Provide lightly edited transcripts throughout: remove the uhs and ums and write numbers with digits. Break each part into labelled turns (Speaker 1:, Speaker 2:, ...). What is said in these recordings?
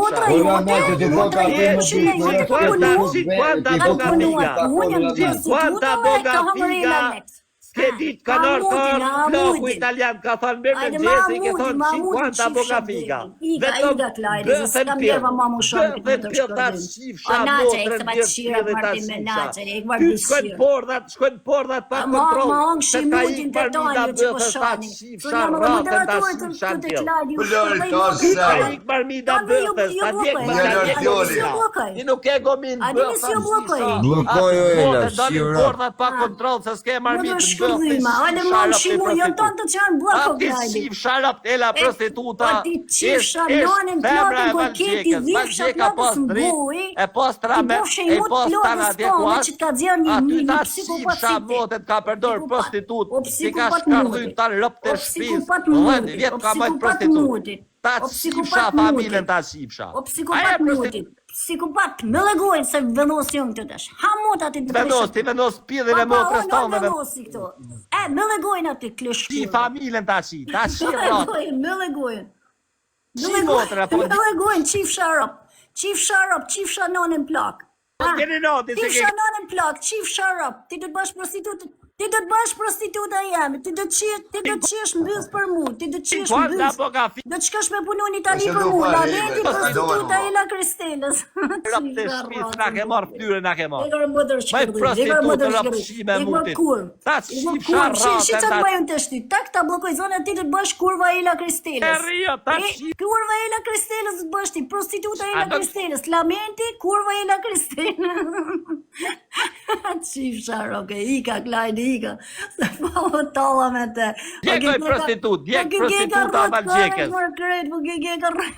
Speaker 1: Motra
Speaker 2: shifsha.
Speaker 3: Ora
Speaker 1: jote,
Speaker 3: moj të
Speaker 1: motra
Speaker 3: boka
Speaker 1: jote,
Speaker 3: ti më
Speaker 1: kushina
Speaker 3: di,
Speaker 1: jote ka punu,
Speaker 2: 50
Speaker 1: kanë
Speaker 2: boga
Speaker 1: punu
Speaker 2: figa.
Speaker 1: atë punë, janë
Speaker 2: 50
Speaker 1: prostituta dhe
Speaker 2: boga
Speaker 1: ka hëngër
Speaker 2: figa.
Speaker 1: Ela lek.
Speaker 2: S'ke dit kanë
Speaker 1: Ha,
Speaker 2: ardhur
Speaker 1: mutin, ha,
Speaker 2: plaku
Speaker 1: mutin.
Speaker 2: italian ka thënë mirë
Speaker 1: Ajde,
Speaker 2: mëngjesi,
Speaker 1: ma
Speaker 2: ke
Speaker 1: mutin,
Speaker 2: thënë
Speaker 1: ma mutin,
Speaker 2: 50 boga
Speaker 1: qifsha
Speaker 2: figa.
Speaker 1: deri. Ika,
Speaker 2: Vetëm
Speaker 1: ika, Klajdi, se
Speaker 2: bëthen
Speaker 1: s'kam
Speaker 2: pjell.
Speaker 1: nerva ma mu shumë këtë
Speaker 2: Bëthen
Speaker 1: të
Speaker 2: pjell ta
Speaker 1: shkërdin.
Speaker 2: shifsha
Speaker 1: A naçe, e
Speaker 2: motrën
Speaker 1: këtë pa
Speaker 2: mirë
Speaker 1: qira,
Speaker 2: pjell ta
Speaker 1: marti me
Speaker 2: shifsha.
Speaker 1: naçe, e këvar
Speaker 2: Ty shkojnë
Speaker 1: dëshirë.
Speaker 2: pordhat, shkojnë pordhat pa
Speaker 1: Ma, ma
Speaker 2: kontroll.
Speaker 1: hangë
Speaker 2: Se ka
Speaker 1: shimutin
Speaker 2: ik
Speaker 1: të
Speaker 2: marmita
Speaker 1: tonë, ju që po
Speaker 2: bëthës ta
Speaker 1: shani.
Speaker 2: shifsha
Speaker 1: Thonë jam edhe
Speaker 2: rratën ta
Speaker 1: moderatorë të
Speaker 2: shifsha
Speaker 1: të të
Speaker 2: pjell.
Speaker 1: Klajdi, ju
Speaker 4: Lori,
Speaker 1: shkërdhej
Speaker 4: ta
Speaker 1: motrën.
Speaker 2: Ka
Speaker 4: zemër.
Speaker 2: ik marmita
Speaker 1: Tani ju
Speaker 2: bëthës,
Speaker 1: ju
Speaker 2: ta djeg
Speaker 1: bllokoj.
Speaker 2: ma
Speaker 4: Ja
Speaker 2: ta
Speaker 4: lër
Speaker 2: djeg
Speaker 1: A dini
Speaker 4: djoli.
Speaker 1: si ju
Speaker 2: gomina.
Speaker 1: bllokoj?
Speaker 2: Ti nuk e gomin
Speaker 1: A dini si
Speaker 2: bëthën
Speaker 1: ju bllokoj?
Speaker 2: shisha.
Speaker 3: Bllokoj
Speaker 2: Atë
Speaker 3: o Ela,
Speaker 2: botën dalin
Speaker 3: si rap.
Speaker 2: pordhat pa
Speaker 1: Ha.
Speaker 2: kontroll se s'ke
Speaker 1: Më
Speaker 2: marmit
Speaker 1: do
Speaker 2: në
Speaker 1: shkërdhej. rryma,
Speaker 2: të
Speaker 1: ale
Speaker 2: shifsha
Speaker 1: mam
Speaker 2: ropt e
Speaker 1: shimu, janë
Speaker 2: prostitut.
Speaker 1: tonë të që janë
Speaker 2: A
Speaker 1: bllako
Speaker 2: ti
Speaker 1: Klajdi.
Speaker 2: shifsha ropt ela
Speaker 1: E,
Speaker 2: prostituta.
Speaker 1: po ti qifsha
Speaker 2: Ish
Speaker 1: nonën
Speaker 2: femra
Speaker 1: plotën
Speaker 2: e
Speaker 1: kur ke ti
Speaker 2: Valgjekës,
Speaker 1: dhifsha
Speaker 2: Valgjeka
Speaker 1: plotës
Speaker 2: pas
Speaker 1: në
Speaker 2: dritë,
Speaker 1: gojë,
Speaker 2: e pas
Speaker 1: ti
Speaker 2: trame,
Speaker 1: bofshe i
Speaker 2: e
Speaker 1: mut
Speaker 2: pas
Speaker 1: plotës
Speaker 2: tana atje ku
Speaker 1: tone
Speaker 2: është,
Speaker 1: që të ka nxjerr një
Speaker 2: aty
Speaker 1: një,
Speaker 2: ta
Speaker 1: një psikopat
Speaker 2: shifsha
Speaker 1: si ti.
Speaker 2: motet ka përdor
Speaker 1: Psikopat,
Speaker 2: prostitut,
Speaker 1: o
Speaker 2: si ka
Speaker 1: psikopat
Speaker 2: shkardhyt
Speaker 1: mutit,
Speaker 2: tan ropt
Speaker 1: o
Speaker 2: e shtëpisë,
Speaker 1: psikopat
Speaker 2: 10
Speaker 1: mutit,
Speaker 2: vjet
Speaker 1: o
Speaker 2: ka majt
Speaker 1: psikopat
Speaker 2: prostitut.
Speaker 1: mutit,
Speaker 2: Ta
Speaker 1: o
Speaker 2: shifsha
Speaker 1: psikopat
Speaker 2: familjen
Speaker 1: mutit.
Speaker 2: ta shifsha.
Speaker 1: O
Speaker 2: A e
Speaker 1: psikopat
Speaker 2: prostitut
Speaker 1: mutit, psikopat, më llegojnë se vendos jon këto tash. Ha mot aty të
Speaker 2: vendos, ti vendos pidhin e
Speaker 1: Pa, pa,
Speaker 2: motrës
Speaker 1: unë unë
Speaker 2: tonë dhe
Speaker 1: vendosi këto. E, më llegojnë aty
Speaker 2: Shi
Speaker 1: klëshkurve.
Speaker 2: familjen ta shi, ta shi
Speaker 1: Më
Speaker 2: rrot.
Speaker 1: llegojnë, më llegojnë. Më
Speaker 2: Shi
Speaker 1: llegojnë,
Speaker 2: motra, po
Speaker 1: më llegojnë, qifsha rop. Qifsha rop, qifsha nonën plak.
Speaker 2: Po
Speaker 1: Ha,
Speaker 2: keni noti se ke
Speaker 1: Qifsha nonën plak, qifsha rop. Ti do të bësh prostitutë, ti do të bësh prostituta jeme, ti do të qesh, ti do të qesh mbyll për mua, ti do të qesh
Speaker 2: Quanta
Speaker 1: mbyll.
Speaker 2: po ka fi
Speaker 1: Do të shkosh me punu në Itali
Speaker 3: Po
Speaker 1: për
Speaker 3: se
Speaker 1: mua,
Speaker 3: do
Speaker 1: la
Speaker 3: fare,
Speaker 1: veti
Speaker 3: po se do
Speaker 1: prostituta
Speaker 3: fare.
Speaker 1: e la Kristelës.
Speaker 2: rop të shtëpisë, na ke marr fytyrën, na ke marr.
Speaker 1: E ka motër
Speaker 2: Maj
Speaker 1: shkërdhi, e ka
Speaker 2: prostitutë
Speaker 1: motër
Speaker 2: rop
Speaker 1: shkërdhi.
Speaker 2: shime
Speaker 1: E ka
Speaker 2: mutit.
Speaker 1: kurv.
Speaker 2: Ta
Speaker 1: E ka
Speaker 2: shifsha
Speaker 1: kurv, shi shi
Speaker 2: rratën
Speaker 1: çfarë
Speaker 2: ta
Speaker 1: bëjnë të shty. Tak ta bllokoj zonën ti do të bësh kurva e la Kristelës.
Speaker 2: E rrio, ta
Speaker 1: E,
Speaker 2: shi-
Speaker 1: kurva e la Kristelës do të bësh ti, prostituta e
Speaker 2: A
Speaker 1: la
Speaker 2: do-
Speaker 1: Kristelës, Lamenti, kurva e la Kristelës. Qifsha roke, ika Klajdi, ika. Se po më tolla me te. Po
Speaker 2: Djeg
Speaker 1: ke
Speaker 2: oj
Speaker 1: ke ka-
Speaker 2: prostitut, djeg
Speaker 1: po ke ke ka
Speaker 2: prostituta
Speaker 1: rrot
Speaker 2: Valgjekës.
Speaker 1: kare, mor krejt, po ke ke ka rrot.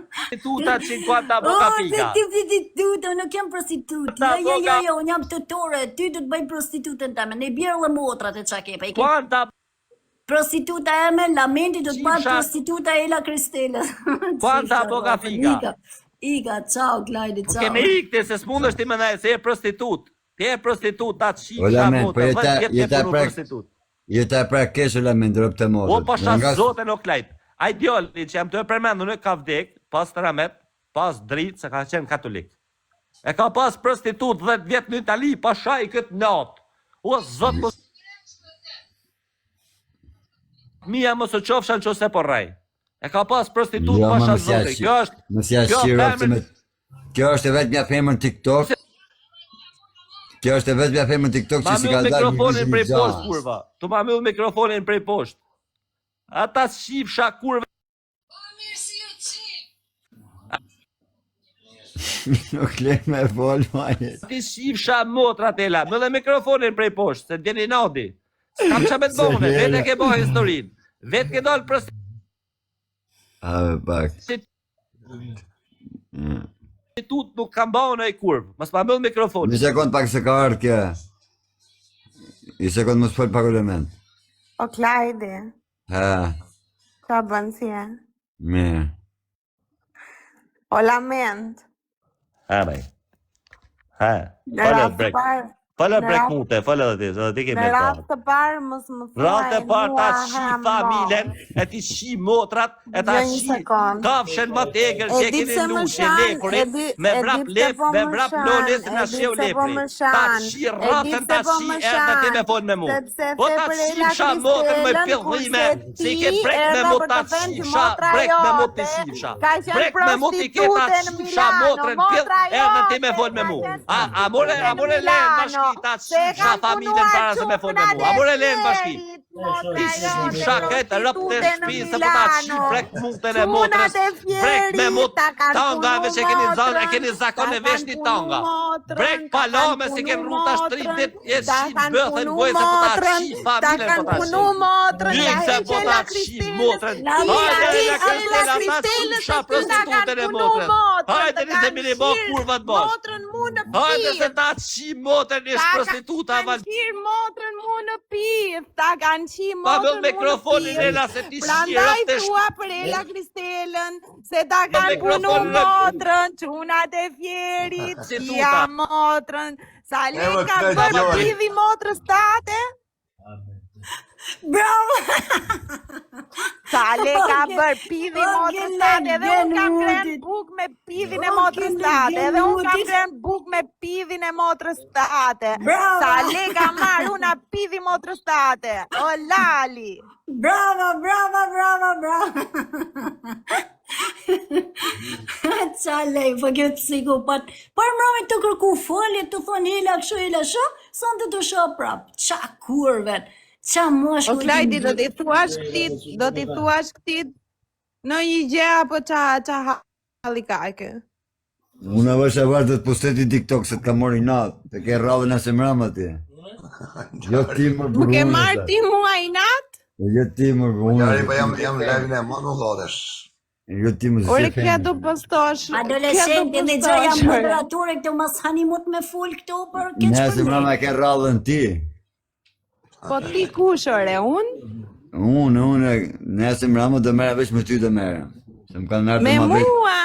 Speaker 2: Prostituta 50 boka
Speaker 1: O,
Speaker 2: fika.
Speaker 1: ti ti ti ti nuk jam prostitut.
Speaker 2: Ta
Speaker 1: Jo, jo, jo,
Speaker 2: boka-
Speaker 1: jo, unë jam tëtore. Ty do të bëj prostitutën tame. Ne bjerë dhe motrat e qa ke, pa i ke
Speaker 2: Quanta
Speaker 1: prostituta eme, Lamenti do të bëj
Speaker 2: Qifsha-
Speaker 1: prostituta Ela Kristelës.
Speaker 2: Quanta
Speaker 1: Qifsha,
Speaker 2: boka
Speaker 1: roke,
Speaker 2: fika.
Speaker 1: Ika, ika, ciao Klajdi,
Speaker 2: Po
Speaker 1: ciao.
Speaker 2: keme ikte se s'mundesh ti më se je prostitut. Ti je prostitut, ta
Speaker 4: O,
Speaker 2: shifsha
Speaker 4: Lament, po
Speaker 2: motra,
Speaker 4: jeta-
Speaker 2: 10 vjet ke
Speaker 4: jeta
Speaker 2: punu
Speaker 4: prek-
Speaker 2: prostitut.
Speaker 4: Jeta e pra kesh o Lament rop të
Speaker 2: O
Speaker 4: motrës.
Speaker 2: po sha
Speaker 4: Nga-
Speaker 2: zotin o klajt. Ai djali që jam të e përmendur në ka vdek, pas tramet, pas dritë se ka qenë katolik. E ka pas prostitut 10 vjet në Itali, pa shaj këtë natë. O zot mos Mia mos e qofsha në qose po rrej. E ka pas prostitut
Speaker 4: Jo,
Speaker 2: pa
Speaker 4: ma
Speaker 2: sha
Speaker 4: mos ja
Speaker 2: zotin.
Speaker 4: shi-
Speaker 2: Kjo është
Speaker 4: Mos ja
Speaker 2: kjo
Speaker 4: shi rop të
Speaker 2: femër-
Speaker 4: me... Kjo është e vetmja femër në TikTok. Kjo është e vetmja femër në TikTok
Speaker 2: Ma
Speaker 4: që si
Speaker 2: mbyll
Speaker 4: ka dalë një
Speaker 2: mikrofonin prej
Speaker 4: gjë.
Speaker 2: poshtë kurva. Tu ma mbyll mikrofonin prej poshtë. Ata shifsha kurva
Speaker 4: Nuk le me fol majet.
Speaker 2: ti shifsha motrat e la. Mbyll mikrofonin prej poshtë, se djeni nadi. S'kam ç'a me të bëne,
Speaker 4: Se
Speaker 2: vetë e ke bë historinë. Vetë ke dal prostitut
Speaker 4: A pak.
Speaker 2: nuk kam bën ai kurv. Mos ma mbyll mikrofonin.
Speaker 4: Një sekond pak se ka ardhur kjo. Një sekond mos fol pak o Lament.
Speaker 5: O Klajdi,
Speaker 4: Ha,
Speaker 5: qa bën si e?
Speaker 4: mirë.
Speaker 5: O Lament,
Speaker 2: Ha bej. Ha.
Speaker 5: në
Speaker 2: Fala
Speaker 5: radhë të
Speaker 2: brek.
Speaker 5: parë,
Speaker 2: Fala
Speaker 5: në
Speaker 2: brek
Speaker 5: radhë-
Speaker 2: mute, fala edhe ti, se edhe ti ke
Speaker 5: në
Speaker 2: me
Speaker 5: radhë të parë mos më thuaj
Speaker 2: Radhë të parë ta
Speaker 5: mua
Speaker 2: shi
Speaker 5: hem
Speaker 2: familjen, e ti shi motrat, e ta
Speaker 5: Dëgjoj një
Speaker 2: shi
Speaker 5: sekond.
Speaker 2: kafshën më të egër
Speaker 5: E
Speaker 2: që e
Speaker 5: di
Speaker 2: keni
Speaker 5: pse më
Speaker 2: lushë
Speaker 5: shan,
Speaker 2: lepuri,
Speaker 5: e di,
Speaker 2: me
Speaker 5: e
Speaker 2: vrap
Speaker 5: di pse
Speaker 2: lep,
Speaker 5: po
Speaker 2: me
Speaker 5: më
Speaker 2: vrap
Speaker 5: shan,
Speaker 2: lone se na
Speaker 5: e di
Speaker 2: sheu
Speaker 5: pse po
Speaker 2: lepri.
Speaker 5: më
Speaker 2: Ta
Speaker 5: shan,
Speaker 2: shi
Speaker 5: e di
Speaker 2: rratën,
Speaker 5: pse
Speaker 2: ta
Speaker 5: po
Speaker 2: shi
Speaker 5: më
Speaker 2: edhe ti
Speaker 5: shan,
Speaker 2: me fol me mu.
Speaker 5: sepse
Speaker 2: Po
Speaker 5: the
Speaker 2: ta
Speaker 5: për Ela
Speaker 2: shifsha motrën me
Speaker 5: Kristelën,
Speaker 2: pillime,
Speaker 5: kurse
Speaker 2: si ke
Speaker 5: ti
Speaker 2: brek me
Speaker 5: erdha
Speaker 2: mu
Speaker 5: për
Speaker 2: ta
Speaker 5: të thënë që
Speaker 2: shifsha,
Speaker 5: motra
Speaker 2: brek me mu ti
Speaker 5: jote
Speaker 2: shifsha.
Speaker 5: ka qenë
Speaker 2: Brek me mu ti ke ta
Speaker 5: prostitute në
Speaker 2: shifsha
Speaker 5: Milano,
Speaker 2: motrën pill,
Speaker 5: motra
Speaker 2: edhe ti me
Speaker 5: jote
Speaker 2: fol me
Speaker 5: ka
Speaker 2: mu.
Speaker 5: qenë
Speaker 2: A a more a
Speaker 5: prostitute në
Speaker 2: more lën
Speaker 5: Milano,
Speaker 2: bashki ta
Speaker 5: se
Speaker 2: shifsha
Speaker 5: kanë
Speaker 2: familjen
Speaker 5: punuar
Speaker 2: para se me fol me
Speaker 5: çupnat
Speaker 2: mu. A
Speaker 5: e
Speaker 2: more lën bashki.
Speaker 5: fjerit, motra
Speaker 2: Ti
Speaker 5: jote
Speaker 2: shifsha këtë rëp të
Speaker 5: prostitute në
Speaker 2: shtëpisë se po ta shi
Speaker 5: Milano.
Speaker 2: brek mutën e
Speaker 5: Çunat
Speaker 2: motrës,
Speaker 5: e
Speaker 2: brek me
Speaker 5: fjerit
Speaker 2: mut
Speaker 5: ta kanë
Speaker 2: tanga
Speaker 5: punu
Speaker 2: veç e keni zanë, e
Speaker 5: motrën,
Speaker 2: keni
Speaker 5: ta
Speaker 2: zakon e
Speaker 5: kanë
Speaker 2: veshni
Speaker 5: punu
Speaker 2: tanga. Brek
Speaker 5: motrën, ta kanë
Speaker 2: palame se
Speaker 5: punu
Speaker 2: keni rruta shtrit
Speaker 5: motrën,
Speaker 2: dit e
Speaker 5: ta
Speaker 2: shi
Speaker 5: kanë
Speaker 2: bëthën
Speaker 5: punu
Speaker 2: gojë se po ta
Speaker 5: motrën,
Speaker 2: shi
Speaker 5: ta
Speaker 2: familjen po
Speaker 5: kanë
Speaker 2: ta shi.
Speaker 5: punu motrën, ja
Speaker 2: Gjykse
Speaker 5: heq
Speaker 2: po
Speaker 5: Ela
Speaker 2: ta shi
Speaker 5: Kristelës,
Speaker 2: motrën.
Speaker 1: La
Speaker 5: ti
Speaker 2: Hajde
Speaker 5: ja
Speaker 2: Ela
Speaker 5: heq Ela
Speaker 2: Kristela ta
Speaker 5: Kristelës
Speaker 2: shifsha
Speaker 5: se ty ta kanë
Speaker 2: prostitutën e
Speaker 5: punu
Speaker 2: motrës.
Speaker 5: motrën, të
Speaker 2: Hajde se
Speaker 5: kanë
Speaker 2: mini bë
Speaker 5: qirë
Speaker 2: kurvat bash.
Speaker 5: motrën mu në
Speaker 2: Hajde se
Speaker 5: pith.
Speaker 2: ta shi motrën ish
Speaker 5: Ta
Speaker 2: prostituta
Speaker 5: kanë
Speaker 2: val.
Speaker 5: qirë motrën mu në pith, ta kanë qirë
Speaker 2: Pa mbyll
Speaker 5: motrën mu në
Speaker 2: mikrofonin
Speaker 5: pith.
Speaker 2: Ela se ti shi
Speaker 5: Prandaj
Speaker 2: rëp të
Speaker 5: thua për Ela Kristelën se ta kanë punu
Speaker 2: mikrofonin e
Speaker 5: motrën, çunat e fjerit,
Speaker 2: Prostituta.
Speaker 5: ja motrën. Sa
Speaker 3: E,
Speaker 5: lek
Speaker 3: më
Speaker 5: ka
Speaker 3: këta
Speaker 5: bërë
Speaker 3: djali.
Speaker 5: pidhi motrës tate?
Speaker 1: Bravo!
Speaker 5: Sa lek ka
Speaker 1: Oke,
Speaker 5: bërë pidhi
Speaker 1: oke,
Speaker 5: motrës tate, edhe unë
Speaker 1: legen
Speaker 5: kam ngrënë
Speaker 1: mutit.
Speaker 5: buk me pidhin e
Speaker 1: Oke,
Speaker 5: motrës tate,
Speaker 1: legen
Speaker 5: edhe unë kam
Speaker 1: mutit.
Speaker 5: ngrënë buk me pidhin e motrës tate. Sa
Speaker 1: Bravo!
Speaker 5: lek ka marrë una pidhi motrës tate. O lali.
Speaker 1: Bravo, bravo, bravo, bravo. Qa lej, po kjo psikopat. Por mbrëmë të kërku folje, të thonë hela kështu, hela shu, sonte të shoh prap. Qa kurvet, qa
Speaker 5: O
Speaker 1: moshkull i
Speaker 5: Klajdi, do t'i thuash këtit, do t'i thuash këtit në një gjë apo qa qa halli ka kë?
Speaker 4: Unë avash e vazhdo të posteti TikTok se të ka mori natë, të ke radhën asë mbrëmë atje. Jo ti më
Speaker 5: Më ke marrë ti mua inat?
Speaker 4: Jo ti më
Speaker 3: Po Jari, po jam jam live në më nuk lodhesh.
Speaker 4: Jo ti më
Speaker 5: Ore kja do postosh.
Speaker 1: Adoleshente dhe gjë jam moderatore këtu mas hani mut me fol këtu për
Speaker 4: keq Nëse mbrama ke radhën ti.
Speaker 5: Po ti kush ore, unë?
Speaker 4: Unë, unë, nëse mbrama do merrem veç me ty do merrem. Se më kanë marrë
Speaker 5: Me mua.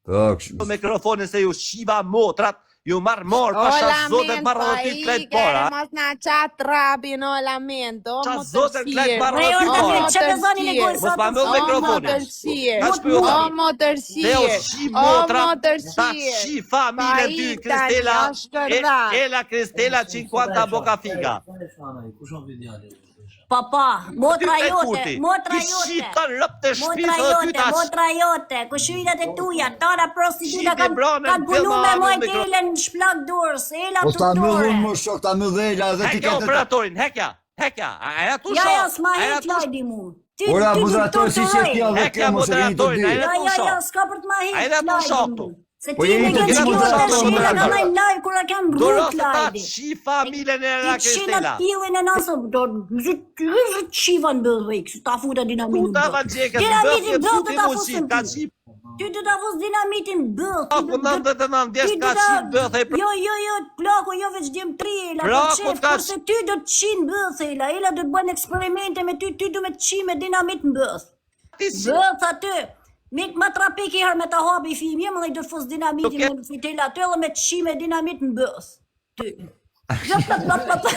Speaker 4: Po, kështu.
Speaker 2: Mikrofonin se ju shiva motrat, ju marr mor, pasha zotin marr edhe ty krejt para.
Speaker 5: Mos na ça trapin o lamento,
Speaker 2: o mo të shirë. O mo
Speaker 1: të shirë.
Speaker 2: Mos ma mbyll mikrofonin.
Speaker 5: O mo të shirë. O mo të
Speaker 2: Ta shi familjen ty Kristela. Ela Kristela 50 boka figa.
Speaker 6: Kush është djali?
Speaker 1: Pa pa, motra jote, motra jote.
Speaker 2: Ti shita rëp të
Speaker 1: shtëpisë dhe ty ta. Motra jote, kushërinat e tuja, tana prostituta kanë kanë punu me majt Elën në shplak dorës, Ela
Speaker 4: Po ta mbyll unë më shok, ta mbyll Ela dhe
Speaker 2: ti ke. Hekja operatorin, hekja, hekja. A ja tu
Speaker 1: shoh. Ja, ja, s'ma hek Klajdi mu.
Speaker 4: Ti Ora, ti moderator si që ti edhe
Speaker 2: kjo mos e vini të dy.
Speaker 1: Ja, ja, ja, s'ka për të ma hek Klajdi mu. Se
Speaker 4: Po
Speaker 1: ti
Speaker 4: jeni
Speaker 1: me
Speaker 4: të
Speaker 1: ke
Speaker 4: dy
Speaker 1: shkuar
Speaker 4: moderatorë,
Speaker 1: tash Ela ka
Speaker 4: moderatorë.
Speaker 1: ndaj live kur e kanë
Speaker 2: Do
Speaker 1: rrugë
Speaker 2: rosë ta
Speaker 1: Klajdi.
Speaker 2: shi familjen e Era
Speaker 1: Ti qin atë
Speaker 2: Kristela.
Speaker 1: pillin e nësë, do të qiva në bëllë, ta futa dinamitin
Speaker 2: Puta
Speaker 1: në bëllë.
Speaker 2: Vangjekës,
Speaker 1: Dinamitin
Speaker 2: bëllë
Speaker 1: bëllë
Speaker 2: të
Speaker 1: do ta
Speaker 2: mu
Speaker 1: fusën
Speaker 2: qi, ta
Speaker 1: ty.
Speaker 2: qi
Speaker 1: Ty do ta fus dinamitin bëllë.
Speaker 2: Plaku 99 vjeç
Speaker 1: Ty
Speaker 2: ka
Speaker 1: do ta-
Speaker 2: qi bëllë e
Speaker 1: Jo, jo, jo, plaku, jo veç djem tri, Ela, për
Speaker 2: Plaku
Speaker 1: qef,
Speaker 2: ka
Speaker 1: kurse ty do të qin bëllë, Ela, Ela do të bën eksperimente me ty, ty do me të qi me dinamit në bëllë.
Speaker 2: Ti si
Speaker 1: Bëllë aty. Mik ma trapik i herë me ta hapi fimje, më dhe do të fus dinamitin
Speaker 2: Nuk e-
Speaker 1: në fitel aty edhe me të qi me dinamit në bëllë. Ty. Plop, plop, plop, plop.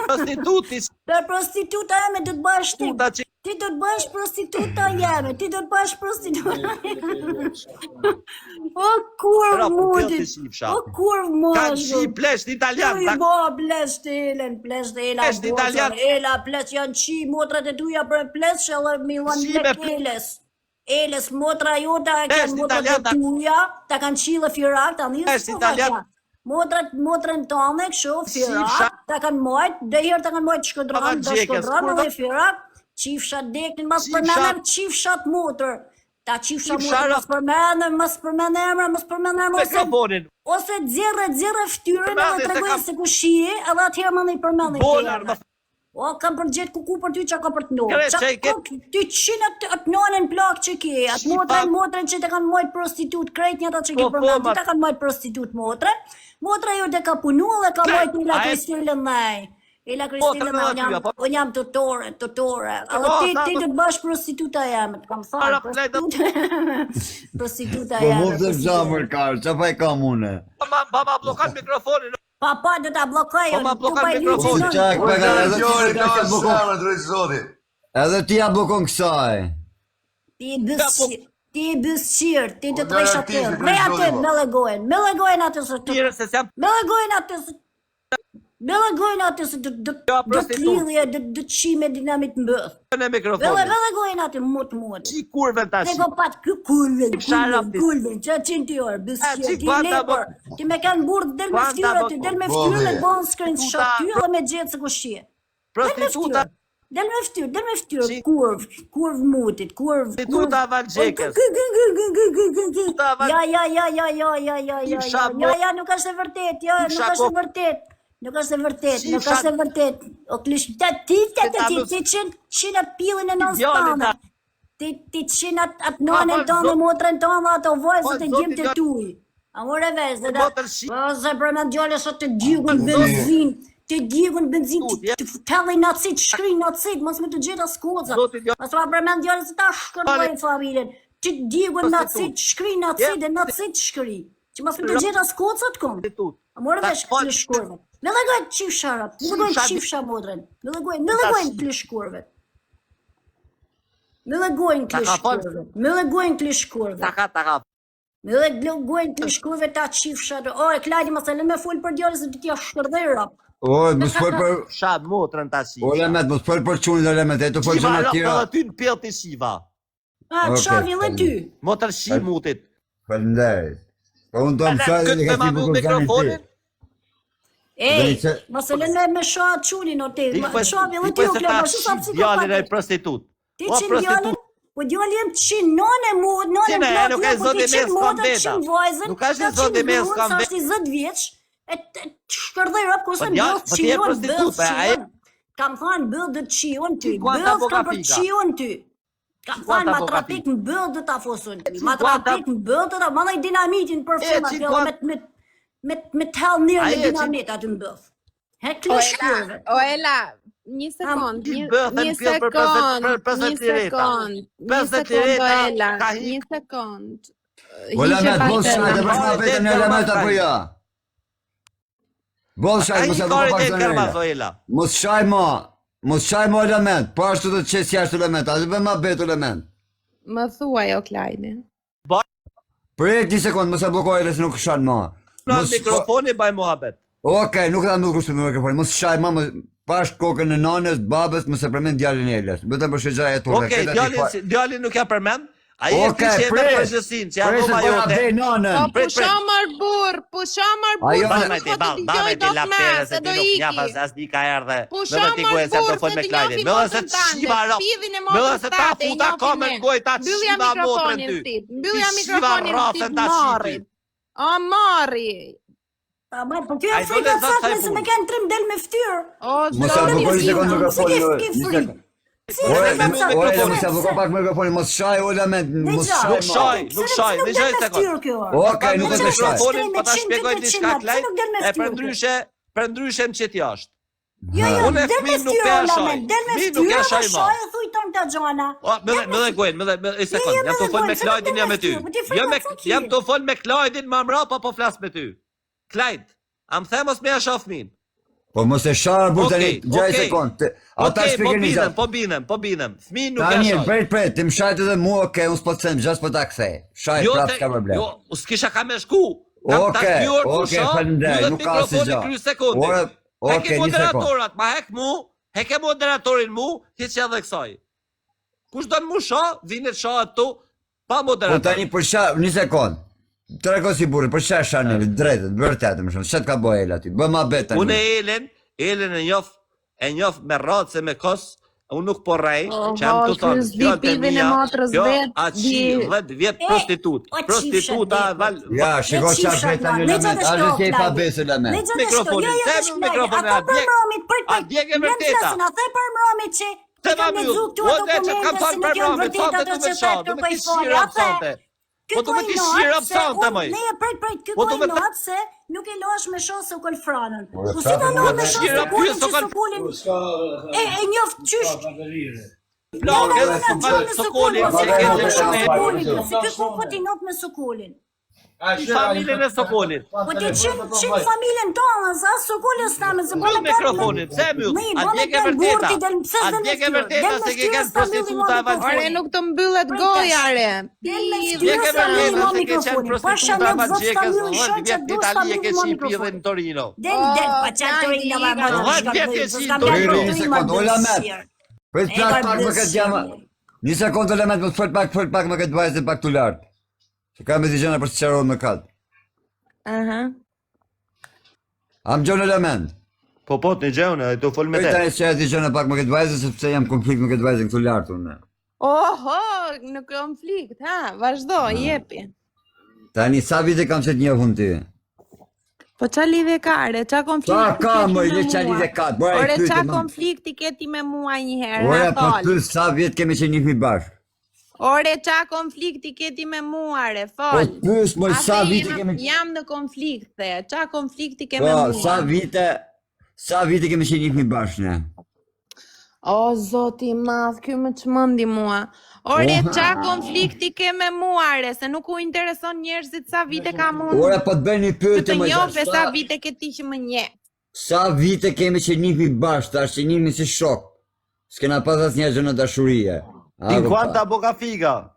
Speaker 2: prostituti,
Speaker 1: Për prostituta jeme do të bëhesh ti.
Speaker 2: puta që
Speaker 1: Ti do të bëhesh prostituta jeme, ti do të bëhesh prostituta jeme. O kurv
Speaker 2: Pra, po,
Speaker 1: mutit.
Speaker 2: kjo ti shifsha.
Speaker 1: O kurv
Speaker 2: ka
Speaker 1: mutit.
Speaker 2: qi plesh italian,
Speaker 1: Uj,
Speaker 2: ta
Speaker 1: bo, plesh të Elen, plesh të Ela,
Speaker 2: Plesh të italian.
Speaker 1: Ela, plesh janë qi motrat e tuja për plesh edhe mi
Speaker 2: Si me
Speaker 1: lek Eles. Eles, motra jota e
Speaker 2: Plesh
Speaker 1: kanë motrat e
Speaker 2: italian, ta-
Speaker 1: tuja, ta kanë qi dhe firak, ta nisë
Speaker 2: Plesh italian.
Speaker 1: Motrat, motrën tënde, kështu,
Speaker 2: Shifsha.
Speaker 1: firak, ta kanë majt, dhe herë ta kanë majt shkodran,
Speaker 2: Pa
Speaker 1: do
Speaker 2: gjekës,
Speaker 1: shkodran
Speaker 2: kurva.
Speaker 1: edhe firak, qifsha deknin, mas
Speaker 2: Qifsha.
Speaker 1: përmenem qifshat motër. Ta qifsha
Speaker 2: Qifsha
Speaker 1: motër,
Speaker 2: ra-
Speaker 1: mos përmenem, mos përmenem emra, mos përmenem emra, ose
Speaker 2: mikrofonin.
Speaker 1: ose nxjerrë nxjerrë fytyrën
Speaker 2: Përmendi
Speaker 1: edhe
Speaker 2: se
Speaker 1: tregoj
Speaker 2: kam-
Speaker 1: se kush je, edhe atëherë më i përmendi.
Speaker 2: Bolar, më
Speaker 1: O, kam për gjetë kuku për ty që ka për të ndodhur.
Speaker 2: Kre,
Speaker 1: Qa
Speaker 2: që i ke-
Speaker 1: kok, ti qin atë atë nonën plak që ke, atë
Speaker 2: Shqipa-
Speaker 1: motrën, motrën që të kanë majt prostitut, krejt njëta që ke
Speaker 2: Po, po,
Speaker 1: përmend,
Speaker 2: ma-
Speaker 1: ti ta kanë majt prostitut motrën. Motra jote ka punu dhe ka
Speaker 2: Kre,
Speaker 1: majt Ela
Speaker 2: a e-
Speaker 1: Kristelën ndaj. Ela Kristelën
Speaker 2: Motrën
Speaker 1: ndaj,
Speaker 2: edhe
Speaker 1: unë jam,
Speaker 2: aty, apo?
Speaker 1: unë jam tutore, tutore. Edhe
Speaker 2: Po,
Speaker 1: ti
Speaker 2: ta-
Speaker 1: ti do të bësh prostituta jeme, të kam thënë.
Speaker 2: Para, plejtë-
Speaker 1: Prostituta, prostituta
Speaker 4: Po
Speaker 1: jeme.
Speaker 4: mu të
Speaker 1: prostituta.
Speaker 4: zamër karë, qa pa i kam une?
Speaker 2: Ma ma ma bllokon mikrofonin.
Speaker 1: Pa, pa, do ta bllokoj
Speaker 2: Po,
Speaker 1: unë.
Speaker 2: ma
Speaker 1: Tu
Speaker 2: bllokon
Speaker 1: pa i
Speaker 2: mikrofonin.
Speaker 1: lyqin
Speaker 4: Po
Speaker 1: unë.
Speaker 4: çak, pa ka edhe ti
Speaker 3: Gjori,
Speaker 4: ja
Speaker 3: ka
Speaker 4: bllokon.
Speaker 3: zemër drejt Zotit.
Speaker 4: Edhe ti ja bllokon kësaj.
Speaker 1: Ti i bysqir, ti i bysqir, ti të
Speaker 3: Po,
Speaker 1: tresh
Speaker 3: lëre
Speaker 1: aty,
Speaker 3: ti, si
Speaker 1: rrej
Speaker 3: drejt
Speaker 1: aty,
Speaker 3: Zotit, po.
Speaker 1: me llegojnë, me llegojnë aty se të,
Speaker 2: Mirë se s'jam
Speaker 1: me llegojnë aty se, me llegojnë aty se do do
Speaker 2: Ja,
Speaker 1: do të
Speaker 2: prostitut.
Speaker 1: lidhje, do do të qime dinamit mbëth.
Speaker 2: në
Speaker 1: Me
Speaker 2: mikrofonin.
Speaker 1: me llegojnë aty mut mut.
Speaker 2: Qi kurvën tash.
Speaker 1: Se ko pat ky kulvën,
Speaker 2: Shara
Speaker 1: kulvën,
Speaker 2: ti.
Speaker 1: kulvën, që qenë ti orë, bysqir,
Speaker 2: qi
Speaker 1: ti
Speaker 2: guanta
Speaker 1: lepër, ti me kanë burr del me
Speaker 2: Guanta
Speaker 1: fytyrë
Speaker 2: bo-
Speaker 1: aty, del me
Speaker 3: Bo,
Speaker 1: fytyrë me
Speaker 3: dhe.
Speaker 1: bën screenshot
Speaker 2: Tuta-
Speaker 1: ty edhe me gjetë se kush je. Del me
Speaker 2: Prostituta
Speaker 1: fytyrë. Del me fytyrë, del me fytyrë,
Speaker 2: Si-
Speaker 1: kurv, kurv mutit, kurv, kurv.
Speaker 2: Prostituta Vangjekës.
Speaker 1: Gë, gë, gë, gë, gë, gë, gë, gë.
Speaker 2: Prostituta Van-
Speaker 1: Ja, ja, ja, ja, ja, ja, ja, ja,
Speaker 2: Shifsha
Speaker 1: ja,
Speaker 2: mo-
Speaker 1: ja, ja, nuk është e vërtet, ja, nuk
Speaker 2: Shifsha
Speaker 1: është e
Speaker 2: ko-
Speaker 1: vërtet. Nuk është e vërtet, nuk
Speaker 2: Shifsha-
Speaker 1: është e vërtet. O klish, ta ti ta ta ti
Speaker 2: mos-
Speaker 1: ti qin qin atë pillin e nënës
Speaker 2: Djali
Speaker 1: tënde.
Speaker 2: ta-
Speaker 1: Ti ti qin atë atë nënën
Speaker 2: fal,
Speaker 1: tënde,
Speaker 2: zot-
Speaker 1: motrën tënde, ato vajzët
Speaker 2: Fal,
Speaker 1: e
Speaker 2: zoti
Speaker 1: djemtë e
Speaker 2: djali-
Speaker 1: tuj. A more vesh, dhe da.
Speaker 2: Motër shi-
Speaker 1: Po se përmend djalë sot të djegun benzin, të djegun benzin,
Speaker 2: Tut,
Speaker 1: të
Speaker 2: ja.
Speaker 1: të tellin nacit, shkrin nacit, mos me të gjeta skoca.
Speaker 2: Zoti djali-
Speaker 1: Mos ma përmend djalë se ta shkërroj familjen. Të djegun nacit, shkrin nacit dhe nacit shkri. Që mos me të gjeta skocat kom.
Speaker 2: Prostitut.
Speaker 1: A more
Speaker 2: Ta
Speaker 1: vesh
Speaker 2: fal-
Speaker 1: këtyre shkurve. Me llegojnë qifsharat, me llegojnë
Speaker 2: Qifsha-
Speaker 1: qifsha motrën, me llegojnë, me llegojnë këtyre shkurve. Me llegojnë
Speaker 2: Ta
Speaker 1: këtyre
Speaker 2: ka fal-
Speaker 1: shkurve. Me llegojnë këtyre shkurve.
Speaker 2: Ta ka ta ka.
Speaker 1: Me llegojnë këtyre shkurve ta qifsha. O, e Klajdi mos e lën me fol për djalën se do t'ja shkërdhej rap.
Speaker 4: Oj, mos fol për
Speaker 2: Sha motrën tash.
Speaker 4: O Lemet, mos fol për çunin dhe Lemet, e të fol
Speaker 2: Shiva
Speaker 4: gjëra
Speaker 2: rap
Speaker 4: tjera.
Speaker 2: edhe ty në pjell ti shiva.
Speaker 1: A,
Speaker 4: Okej,
Speaker 1: qavi dhe ty.
Speaker 2: Motër shi mutit.
Speaker 4: Faleminderit. Po unë do më saj
Speaker 2: Këtë
Speaker 4: dhe
Speaker 2: me
Speaker 4: ka
Speaker 2: ma
Speaker 4: ti
Speaker 2: mbyll
Speaker 4: bukur zanin ti.
Speaker 2: mikrofonin.
Speaker 1: Ej,
Speaker 4: Dhe që-
Speaker 1: mos e lën me me shoh atë çunin o te.
Speaker 2: Ti
Speaker 1: Ma-
Speaker 2: po
Speaker 1: Shavi dhe
Speaker 2: ti
Speaker 1: ty
Speaker 2: po
Speaker 1: o
Speaker 2: se
Speaker 1: Klajdi,
Speaker 2: ta
Speaker 1: ma shu sa
Speaker 2: shi djalin e
Speaker 1: psikopat.
Speaker 2: prostitut.
Speaker 1: Ti
Speaker 2: O
Speaker 1: qin djalin,
Speaker 2: prostitut.
Speaker 1: po djali jem qin nënë mu, nënë
Speaker 2: Qine,
Speaker 1: plak,
Speaker 2: nuk
Speaker 1: jo,
Speaker 2: e
Speaker 1: po
Speaker 2: zoti
Speaker 1: ti qin
Speaker 2: mes s'kam
Speaker 1: motrën,
Speaker 2: veta.
Speaker 1: qin vajzën,
Speaker 2: Nuk është
Speaker 1: ta
Speaker 2: i zoti
Speaker 1: qin
Speaker 2: mes
Speaker 1: gruan,
Speaker 2: s'kam
Speaker 1: sa
Speaker 2: veta.
Speaker 1: është i 10 vjeç, E të shkërdhej rob kurse
Speaker 2: Po djalë,
Speaker 1: mbyll
Speaker 2: po ti je
Speaker 1: shijon,
Speaker 2: prostitut,
Speaker 1: mbyll
Speaker 2: po ai-
Speaker 1: shijon. Kam thënë mbyll do të shijon ty,
Speaker 2: Cinquanta
Speaker 1: mbyll kam për
Speaker 2: boca
Speaker 1: të shijon ty. Kam thënë
Speaker 2: Cinquanta
Speaker 1: ma
Speaker 2: boca
Speaker 1: trafik mbyll do ta fosun ty, ma
Speaker 2: Cinquanta-
Speaker 1: trafik mbyll do ta mandaj dinamitin për
Speaker 2: E,
Speaker 1: fund aty
Speaker 2: cinquanta-
Speaker 1: me me me me të hell nirë
Speaker 2: Ai
Speaker 1: me
Speaker 2: e cin-
Speaker 1: dinamit aty mbyll. He
Speaker 5: O
Speaker 1: klish
Speaker 5: Ela,
Speaker 1: kyrve.
Speaker 5: o Ela, një sekond,
Speaker 2: Ti
Speaker 5: një,
Speaker 2: bëhen
Speaker 5: një
Speaker 2: pjell për 50
Speaker 5: sekond,
Speaker 2: për
Speaker 5: një
Speaker 2: 50 lireta.
Speaker 5: sekond, një
Speaker 2: 50
Speaker 5: sekond, o
Speaker 2: lireta
Speaker 5: Ela,
Speaker 2: ka
Speaker 5: një
Speaker 2: hik.
Speaker 5: sekond.
Speaker 4: O
Speaker 5: Hiqe
Speaker 4: Lamet,
Speaker 5: pak
Speaker 4: boll
Speaker 5: të
Speaker 4: shaj, të
Speaker 5: Ela.
Speaker 4: bësh ma vetën e Lamet apo ja? Boll shaj,
Speaker 2: Ai
Speaker 4: mos e
Speaker 2: ka
Speaker 4: bë pak
Speaker 2: rete
Speaker 4: zonjë.
Speaker 2: kërma Ela.
Speaker 4: Mos shaj ma, mos shaj ma Lamet, po ashtu do të qes jashtë Lamet, atë bë ma betë Lamet.
Speaker 5: Më thuaj o Klajdi.
Speaker 4: Prit një sekond, mos e bllokoj edhe se nuk shan ma.
Speaker 2: Pra
Speaker 4: Mos
Speaker 2: mikrofoni baj muhabet.
Speaker 4: Okej, nuk e ta mbyll kushtu me mikrofonin. Mos shaj ma, mos pash kokën e nanës, babës, mos e përmend djalin e Elës. Vetëm për shëgjaj e turre.
Speaker 2: Okej, djalin si- djalin nuk ja përmend. Ai e
Speaker 4: Okej,
Speaker 2: ti që e merr
Speaker 4: prit.
Speaker 2: përgjegjësinë, që ja
Speaker 4: Prit se
Speaker 2: dhoma
Speaker 4: po na
Speaker 2: jote.
Speaker 4: vej
Speaker 5: Po
Speaker 4: nanën.
Speaker 2: Prit, prit.
Speaker 5: pusho mër burr, pusho mër burr,
Speaker 4: Ajo-
Speaker 5: se
Speaker 2: Bal
Speaker 5: nuk
Speaker 2: me
Speaker 5: po
Speaker 2: ti,
Speaker 5: të
Speaker 2: bal, bal
Speaker 5: dëgjoj
Speaker 2: me ti
Speaker 5: dot
Speaker 2: la
Speaker 5: më,
Speaker 2: pere
Speaker 5: se
Speaker 2: se ti
Speaker 5: do
Speaker 2: nuk
Speaker 5: iki.
Speaker 2: nja as di ka erdhe.
Speaker 5: Pusho
Speaker 2: Më dhe ti
Speaker 5: mër
Speaker 2: gojën se jam
Speaker 5: burr,
Speaker 2: të fol
Speaker 5: se
Speaker 2: me
Speaker 5: të
Speaker 2: Klajdin.
Speaker 5: njohin
Speaker 2: Më dhe se
Speaker 5: motrën
Speaker 2: të shiva
Speaker 5: tande,
Speaker 2: ro.
Speaker 5: pidhin e
Speaker 2: Më dhe
Speaker 5: motrës
Speaker 2: se ta
Speaker 5: tate,
Speaker 2: futa
Speaker 5: njohin
Speaker 2: komën
Speaker 5: ne.
Speaker 2: gojë ta
Speaker 5: Mbyllja
Speaker 2: shiva motrën
Speaker 5: mikrofonin
Speaker 2: ty.
Speaker 5: thit, mbyllja
Speaker 2: Ti shiva
Speaker 5: mikrofonin
Speaker 2: rrafën
Speaker 5: thit
Speaker 2: ta shiti.
Speaker 5: marri. O marri.
Speaker 1: Ta ma, po kjo
Speaker 2: Ai
Speaker 1: e
Speaker 2: do
Speaker 1: frika
Speaker 2: le zot
Speaker 1: saktë
Speaker 2: sa i
Speaker 1: se me
Speaker 2: punë.
Speaker 1: kanë trim del me fytyrë.
Speaker 5: O
Speaker 4: Mos e
Speaker 5: zoti
Speaker 4: bllokoj një
Speaker 5: im.
Speaker 4: sekond
Speaker 1: Pse ke
Speaker 4: mikrofonin.
Speaker 1: ke
Speaker 4: Një
Speaker 1: frikë?
Speaker 4: sekond.
Speaker 1: Pse
Speaker 4: Ore,
Speaker 1: e
Speaker 2: me
Speaker 1: frika
Speaker 4: ore,
Speaker 1: saktë?
Speaker 4: mos e bllokoj pak mikrofonin, mos shaj o Lamet, mos
Speaker 1: Dëgjo.
Speaker 4: shaj
Speaker 2: Nuk
Speaker 4: ma.
Speaker 2: shaj, nuk shaj,
Speaker 1: Pse nuk
Speaker 2: dëgjoj
Speaker 1: del me
Speaker 2: sekond.
Speaker 1: fytyrë kjo?
Speaker 4: Okej, nuk
Speaker 2: Pa
Speaker 4: është e shaj.
Speaker 2: mikrofonin, po ta
Speaker 1: Shtrime,
Speaker 2: shpjegoj
Speaker 1: 100,
Speaker 2: diçka
Speaker 1: pse
Speaker 2: Klajd,
Speaker 1: nuk del me
Speaker 2: e
Speaker 1: fytyrë
Speaker 2: për
Speaker 1: kjo?
Speaker 2: ndryshe, për ndryshe më qet jashtë.
Speaker 1: Jo, jo,
Speaker 2: Unë e
Speaker 1: del me
Speaker 2: fëmijën nuk
Speaker 1: fytyrë,
Speaker 2: e shaj.
Speaker 1: Lamet, del me
Speaker 2: Fëmijën nuk e
Speaker 1: fytyrë
Speaker 2: shaj
Speaker 1: dhe
Speaker 2: ma.
Speaker 1: shaj e thuj ton këta gjana.
Speaker 2: O, më dhe, më dhe gojën, më dhe, më dhe, sekond,
Speaker 1: Jo, jo,
Speaker 2: jam
Speaker 1: më
Speaker 2: të
Speaker 1: dhe
Speaker 2: fol me
Speaker 1: gojën, se nuk
Speaker 2: Klajdin,
Speaker 1: del
Speaker 2: jam
Speaker 1: me
Speaker 2: me ty.
Speaker 1: fytyrë, po ti
Speaker 2: Jam me,
Speaker 1: frika ca
Speaker 2: jam
Speaker 1: ki.
Speaker 2: të fol me Klajdin, ma mrapa po flas me ty. Klajd, a më the mos me ja shoh fëmin?
Speaker 4: Po mos e shaj burr tani,
Speaker 2: Okej,
Speaker 4: gjaj
Speaker 2: okej.
Speaker 4: sekond. Te- Ata
Speaker 2: Okej, po
Speaker 4: shpjegojnë një
Speaker 2: binem,
Speaker 4: gjë.
Speaker 2: po binem, po binem. Fëmin nuk ja
Speaker 4: Tani,
Speaker 2: shaj.
Speaker 4: prit, prit, ti më shajt edhe mua, okej, unë s'po të them, gjë s'po ta kthej. Shaj
Speaker 2: Jo,
Speaker 4: prap
Speaker 2: te,
Speaker 4: s'ka problem.
Speaker 2: jo, u s'kisha ka me shku. Kam ta
Speaker 4: Okej,
Speaker 2: dy orë
Speaker 4: okej,
Speaker 2: pusho,
Speaker 4: faleminderit,
Speaker 2: mbyllet
Speaker 4: nuk ka asnjë
Speaker 2: mikrofoni
Speaker 4: gjë.
Speaker 2: kry sekondin.
Speaker 4: Ore,
Speaker 2: Heke
Speaker 4: okej, një sekond.
Speaker 2: moderatorat, ma hek mu, heke moderatorin mu, hiq edhe kësaj. Kush don mu sha, vinet shahet tu, pa
Speaker 4: Po
Speaker 2: moderator.
Speaker 4: tani për sha, një sekond. Trego si burri, për sha shani, drejtën, vërtetën më shumë. Ç'a të ka bë Ela ty? Bë ma bet tani.
Speaker 2: Unë e Elen, Elen e njoh, e njoh me rracë e me kos, unë nuk po rrej,
Speaker 5: Oh,
Speaker 2: që jam të
Speaker 5: ky
Speaker 2: thonë,
Speaker 5: s'di
Speaker 2: fjalët e
Speaker 5: pidhin e
Speaker 2: mia,
Speaker 5: motrës
Speaker 2: kjo
Speaker 5: vet,
Speaker 2: a qi
Speaker 5: di-
Speaker 2: 10 vjet
Speaker 1: E,
Speaker 2: prostitut,
Speaker 1: o, qifsha
Speaker 2: prostituta
Speaker 1: dekut.
Speaker 2: val,
Speaker 4: Ja, shiko
Speaker 1: Ne
Speaker 4: çfarë
Speaker 1: qifsha,
Speaker 4: flet tani
Speaker 1: ne
Speaker 4: Lamet,
Speaker 1: qatë
Speaker 4: a
Speaker 1: shto,
Speaker 4: je i pa
Speaker 1: Klajdi.
Speaker 4: besë Lamet.
Speaker 1: Ne qatë shto, jo,
Speaker 2: Mikrofonin,
Speaker 1: jo,
Speaker 2: themi
Speaker 1: vesh Klajdi.
Speaker 2: mikrofonin,
Speaker 1: Ata
Speaker 2: a
Speaker 1: për
Speaker 2: djeg-
Speaker 1: mramit, prit,
Speaker 2: a
Speaker 1: prit.
Speaker 2: djeg e
Speaker 1: Lëm
Speaker 2: vërteta.
Speaker 1: flasin, a the për mramit që
Speaker 2: Te
Speaker 1: i
Speaker 2: ma
Speaker 1: kam
Speaker 2: mbyll.
Speaker 1: lexu këtu
Speaker 2: O,
Speaker 1: ato
Speaker 2: dhe që kam
Speaker 1: komente
Speaker 2: thënë
Speaker 1: se
Speaker 2: për
Speaker 1: nuk janë
Speaker 2: mramit,
Speaker 1: vërtet
Speaker 2: sonte
Speaker 1: ato
Speaker 2: du me
Speaker 1: që
Speaker 2: sha,
Speaker 1: the
Speaker 2: du me
Speaker 1: kërkoj
Speaker 2: ti
Speaker 1: falje,
Speaker 2: shira
Speaker 1: a the.
Speaker 2: sonte.
Speaker 1: Ky
Speaker 2: Po du me
Speaker 1: koj
Speaker 2: ti
Speaker 1: not
Speaker 2: shira
Speaker 1: se
Speaker 2: sonte,
Speaker 1: unë-
Speaker 2: moj.
Speaker 1: Ne prit prit, ky
Speaker 2: Po du
Speaker 1: koj
Speaker 2: me
Speaker 1: not se nuk e lash me shoh Sokol Franën.
Speaker 4: Ore,
Speaker 1: Po si ta
Speaker 4: prapë
Speaker 1: lash
Speaker 4: nuk
Speaker 1: me
Speaker 4: e
Speaker 1: shoh
Speaker 2: shira
Speaker 1: Sokolin
Speaker 2: pyes
Speaker 1: që
Speaker 2: Sokol-
Speaker 1: Sokolin
Speaker 6: Po s'ka
Speaker 1: e e njoh qysh
Speaker 2: Plak,
Speaker 1: Jo,
Speaker 2: edhe
Speaker 1: jo, jo,
Speaker 2: Sokol,
Speaker 1: me
Speaker 2: Sokolin,
Speaker 1: Sokolin,
Speaker 2: se
Speaker 1: si
Speaker 2: ke
Speaker 1: ka
Speaker 2: të
Speaker 1: me shoh
Speaker 2: shënë.
Speaker 1: Sokolin, si ky ku po ti not me Sokolin.
Speaker 2: Familjen e Sokolit.
Speaker 1: Po ti qim qim familjen tonë, sa Sokolin s'na me se
Speaker 2: Mbyll
Speaker 1: bënë
Speaker 2: mikrofonin, pse e mbyll?
Speaker 1: Ne,
Speaker 2: A
Speaker 1: bënë
Speaker 2: djeg e
Speaker 1: plan
Speaker 2: vërteta?
Speaker 1: burti del pse
Speaker 2: A
Speaker 1: s'del me
Speaker 2: djeg e
Speaker 1: fytyrë?
Speaker 2: vërteta
Speaker 1: Del me
Speaker 2: se ke
Speaker 1: fytyrë
Speaker 2: kanë
Speaker 1: s'ta mbylli
Speaker 2: prostituta
Speaker 1: ma
Speaker 2: e val-
Speaker 5: Ore,
Speaker 1: mikrofonin.
Speaker 5: nuk të mbyllet
Speaker 1: Prit
Speaker 5: goja,
Speaker 1: tash.
Speaker 5: re.
Speaker 1: Del me
Speaker 5: Pidh,
Speaker 2: Djeg
Speaker 1: fytyrë
Speaker 2: e
Speaker 1: s'ta mbylli
Speaker 2: vërteta
Speaker 1: ma
Speaker 2: se ke qenë
Speaker 1: mikrofonin. Pasha
Speaker 2: prostituta
Speaker 1: në
Speaker 2: e val
Speaker 1: zot s'ta
Speaker 2: Gjekës,
Speaker 1: mbylli
Speaker 2: 10
Speaker 1: shoh që
Speaker 2: vjet në
Speaker 1: du s'ta
Speaker 2: Itali e ke
Speaker 1: mbylli ma
Speaker 2: qi pidhin
Speaker 1: mikrofonin.
Speaker 2: në Torino.
Speaker 1: Del del
Speaker 5: O,
Speaker 1: pa çfarë
Speaker 5: Klajdi,
Speaker 1: Torino ma
Speaker 5: ika.
Speaker 1: ma
Speaker 2: Dhjetë vjet ke qi në
Speaker 1: S'kam
Speaker 2: Torino.
Speaker 1: dalë
Speaker 4: Një sekond, o Lamet. Prit
Speaker 1: E,
Speaker 4: plak
Speaker 1: ka
Speaker 4: pak me këtë
Speaker 1: blesë.
Speaker 4: jama. Një sekond element, mos fol pak, fol pak me këtë vajzën pak tu lart. Se kam me dy gjëra për të sqaruar me kat.
Speaker 5: Aha.
Speaker 4: A më gjon element?
Speaker 2: Po po, të një ai do fol me
Speaker 4: Prit
Speaker 2: te.
Speaker 4: tani sqaroj dy gjëra pak me këtë vajzën sepse jam konflikt me këtë vajzën këtu lart unë.
Speaker 5: Oho, në konflikt, ha, vazhdo, jepi.
Speaker 4: Tani sa vite kam që të njoh unë ty?
Speaker 5: Po qa lidhje ka, re, qa konflikti
Speaker 4: Sa ka
Speaker 5: ke ti
Speaker 4: më,
Speaker 5: me
Speaker 4: le qa
Speaker 5: mua?
Speaker 4: lidhje ka, bëra i
Speaker 5: Ore,
Speaker 4: pyetje,
Speaker 5: qa
Speaker 4: më.
Speaker 5: konflikti ke ti me mua një herë,
Speaker 4: Ore,
Speaker 5: ha,
Speaker 4: po
Speaker 5: fol.
Speaker 4: ty sa vjet kemi që njihemi bashkë?
Speaker 5: Ore, qa konflikti ke ti me mua, re,
Speaker 4: Po
Speaker 5: fol.
Speaker 4: pyes më
Speaker 5: A
Speaker 4: sa
Speaker 5: the,
Speaker 4: vite
Speaker 5: jam,
Speaker 4: kemi
Speaker 5: jam në konflikt, the, qa konflikti ke me
Speaker 4: Po,
Speaker 5: mua?
Speaker 4: sa vite sa vite kemi që njihemi bashkë ne?
Speaker 5: O, zoti i madh, ky më çmendi mua. Ore,
Speaker 4: Oh.
Speaker 5: qa konflikti ke me mua, re, se nuk u intereson njerëzit sa vite kam unë.
Speaker 4: Ore, po të bëj një
Speaker 5: Që
Speaker 4: pyetje
Speaker 5: të
Speaker 4: më
Speaker 5: njoh e sa
Speaker 4: sa,
Speaker 5: vite ke ti që më njeh.
Speaker 4: sa vite kemi që njihemi bashkë, tash që njihemi si shok. S'kena pas asnjë gjë në dashurie. A,
Speaker 2: 50 boca figa.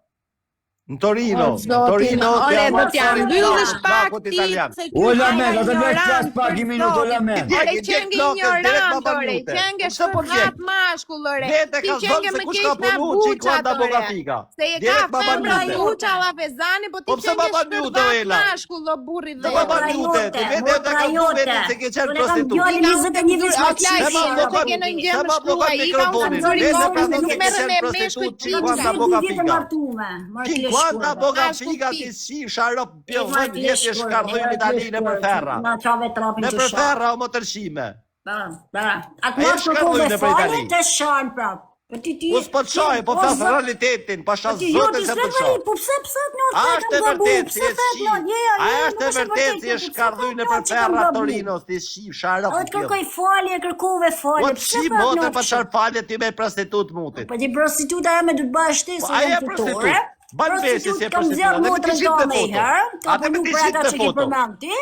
Speaker 2: Në Torino,
Speaker 5: O,
Speaker 2: në
Speaker 5: zoti,
Speaker 2: Torino,
Speaker 5: ore, do t'ja mbyllësh pak
Speaker 2: plakut
Speaker 5: ti,
Speaker 2: italian.
Speaker 5: se ky
Speaker 4: O
Speaker 5: hajna
Speaker 4: Lamet, atë bëj
Speaker 5: ignorant
Speaker 4: flas pak
Speaker 5: për
Speaker 4: një minutë o
Speaker 5: zotin.
Speaker 4: Lamet.
Speaker 2: Djeg,
Speaker 5: Ore,
Speaker 2: djeg
Speaker 5: qenge
Speaker 2: plakën, direkt
Speaker 5: ignorant,
Speaker 2: baba
Speaker 5: ore,
Speaker 2: minute.
Speaker 5: qenge
Speaker 2: Po pse po djeg?
Speaker 5: shkërhat mashkull, ore.
Speaker 2: Vete
Speaker 5: Ti
Speaker 2: ka
Speaker 5: qenge
Speaker 2: zonë se
Speaker 5: më
Speaker 2: kush
Speaker 5: keq
Speaker 2: ka
Speaker 5: nga
Speaker 2: punu
Speaker 5: buçat,
Speaker 2: 50 boca
Speaker 5: ore.
Speaker 2: figa.
Speaker 5: Se e ka
Speaker 2: Direkt baba
Speaker 5: femra
Speaker 2: minute.
Speaker 5: buça lla fezani, po ti
Speaker 2: Po pse
Speaker 5: qenge
Speaker 2: baba minute, o
Speaker 5: shkërhat
Speaker 2: Ela?
Speaker 5: mashkull, o burri
Speaker 2: Pse
Speaker 5: dhe.
Speaker 2: baba
Speaker 1: Motra
Speaker 2: minute,
Speaker 1: jote,
Speaker 2: ti vete
Speaker 1: motra
Speaker 2: e ka
Speaker 1: jote.
Speaker 2: vete se ke qenë
Speaker 1: Unë e kam
Speaker 2: prostitut.
Speaker 1: djalin 21 vjeç
Speaker 5: O
Speaker 1: ma
Speaker 5: Klajdi,
Speaker 2: Se ma
Speaker 1: qishë.
Speaker 5: se
Speaker 2: bllokon,
Speaker 5: ke në gjë
Speaker 2: se
Speaker 5: më
Speaker 2: ma bllokon
Speaker 5: shkruaj, i ka unë
Speaker 2: mikrofonin.
Speaker 5: nxori
Speaker 2: Vete
Speaker 5: kokën
Speaker 2: pra
Speaker 5: se
Speaker 2: thonë
Speaker 5: nuk
Speaker 2: se ke
Speaker 5: merrem
Speaker 2: qenë
Speaker 5: me meshkuj
Speaker 2: prostitut
Speaker 5: qiqa.
Speaker 2: 50 boca
Speaker 1: vjetë
Speaker 2: figa.
Speaker 1: martume, marë
Speaker 2: 50 Kuanta
Speaker 1: shkurve.
Speaker 2: boga
Speaker 5: Ashtu
Speaker 2: figa
Speaker 5: pi.
Speaker 2: ti qifsha rop
Speaker 1: E
Speaker 2: pjellën
Speaker 1: ma të
Speaker 2: vjet e
Speaker 1: shkurve,
Speaker 2: shkardhyn
Speaker 1: e
Speaker 2: Italinë
Speaker 1: të
Speaker 2: për
Speaker 1: shkurve.
Speaker 2: ferra.
Speaker 1: Na qave trapin
Speaker 2: Në
Speaker 1: të
Speaker 2: për
Speaker 1: sha.
Speaker 2: ferra o më tërshime.
Speaker 1: Pa, pa. Atë
Speaker 2: A e
Speaker 1: natë kërkove
Speaker 2: shkardhyn në për
Speaker 1: falje
Speaker 2: Itali.
Speaker 1: të shanë prap. Po ti ti
Speaker 2: U s'po të shaj, po
Speaker 1: o,
Speaker 2: flas
Speaker 1: zot,
Speaker 2: realitetin, pasha
Speaker 1: Po ti jo
Speaker 2: zotin
Speaker 1: ti
Speaker 2: se
Speaker 1: s'e
Speaker 2: po të
Speaker 1: vëri,
Speaker 2: shoh.
Speaker 1: po pse pse të
Speaker 2: A
Speaker 1: në
Speaker 2: është e
Speaker 1: kam gabu,
Speaker 2: vërtet si
Speaker 1: pse
Speaker 2: e
Speaker 1: the
Speaker 2: shi?
Speaker 1: në, je,
Speaker 2: A
Speaker 1: je,
Speaker 2: është
Speaker 1: nuk
Speaker 2: e
Speaker 1: është e
Speaker 2: vërtet
Speaker 1: vërtet
Speaker 2: si
Speaker 1: kjo,
Speaker 2: e
Speaker 1: po pse the
Speaker 2: shkardhyn në
Speaker 1: në
Speaker 2: për
Speaker 1: që kam
Speaker 2: ferra
Speaker 1: gabu?
Speaker 2: Torinos, ti shifsha rop
Speaker 1: Edhe të
Speaker 2: pjell.
Speaker 1: kërkoj falje, kërkove
Speaker 2: Po
Speaker 1: falje,
Speaker 2: të
Speaker 1: pse
Speaker 2: shi
Speaker 1: the në
Speaker 2: motre pa
Speaker 1: kështu?
Speaker 2: çfarë falje ti me prostitut mutit.
Speaker 1: Po ti prostituta jeme do të bësh ti
Speaker 2: Po
Speaker 1: se
Speaker 2: aja
Speaker 1: jam
Speaker 2: e
Speaker 1: fitore.
Speaker 2: prostitut. Ban veshi si
Speaker 1: Prostitut
Speaker 2: e
Speaker 1: kam
Speaker 2: prostitut,
Speaker 1: nxjerr
Speaker 2: atë me ti
Speaker 1: motrën
Speaker 2: qit me
Speaker 1: tënde një
Speaker 2: foto.
Speaker 1: herë, ka
Speaker 2: Atë me
Speaker 1: punu
Speaker 2: ti
Speaker 1: për
Speaker 2: qit
Speaker 1: ata
Speaker 2: me
Speaker 1: që ke
Speaker 2: foto.
Speaker 1: përmend ti.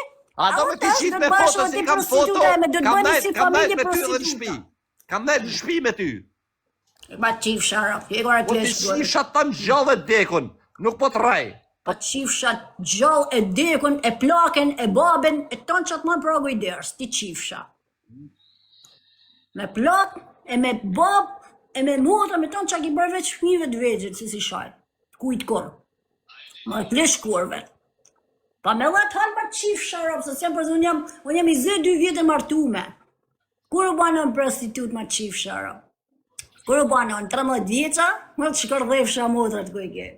Speaker 2: Ato
Speaker 1: A
Speaker 2: me ti
Speaker 1: tash
Speaker 2: qit
Speaker 1: do
Speaker 2: me
Speaker 1: të bësh
Speaker 2: foto
Speaker 1: edhe
Speaker 2: si
Speaker 1: ti
Speaker 2: kam foto,
Speaker 1: prostituta jeme, do të
Speaker 2: kam
Speaker 1: bëni
Speaker 2: nejt,
Speaker 1: si
Speaker 2: kam nejt
Speaker 1: familje
Speaker 2: me ty edhe në shtëpi.
Speaker 1: prostituta.
Speaker 2: Kam nejt në shtëpi me ty.
Speaker 1: Ma qifsha rob, je kora
Speaker 2: Po ti
Speaker 1: klesh gurë.
Speaker 2: qifsha tan gjallë e dekun, nuk po të rrej.
Speaker 1: Po qifsha gjallë e dekun, e plaken, e baben, e tonë që atë më pragu i derës, ti qifsha. Me plak, e me bab, e me motra, me tonë që ki bërë veç fëmijëve të vegjël, si si shaj. Kujt kur. Ma të lesh kurve. Pa me dha të halë qifsha rob, se s'jam për unë jam, unë jam 22 vjetë e martume. Kur u banë në prostitut ma qifsha rob? Kur u banë në 13 vjeqa, më të shkërdhefsha motrat ku i ke.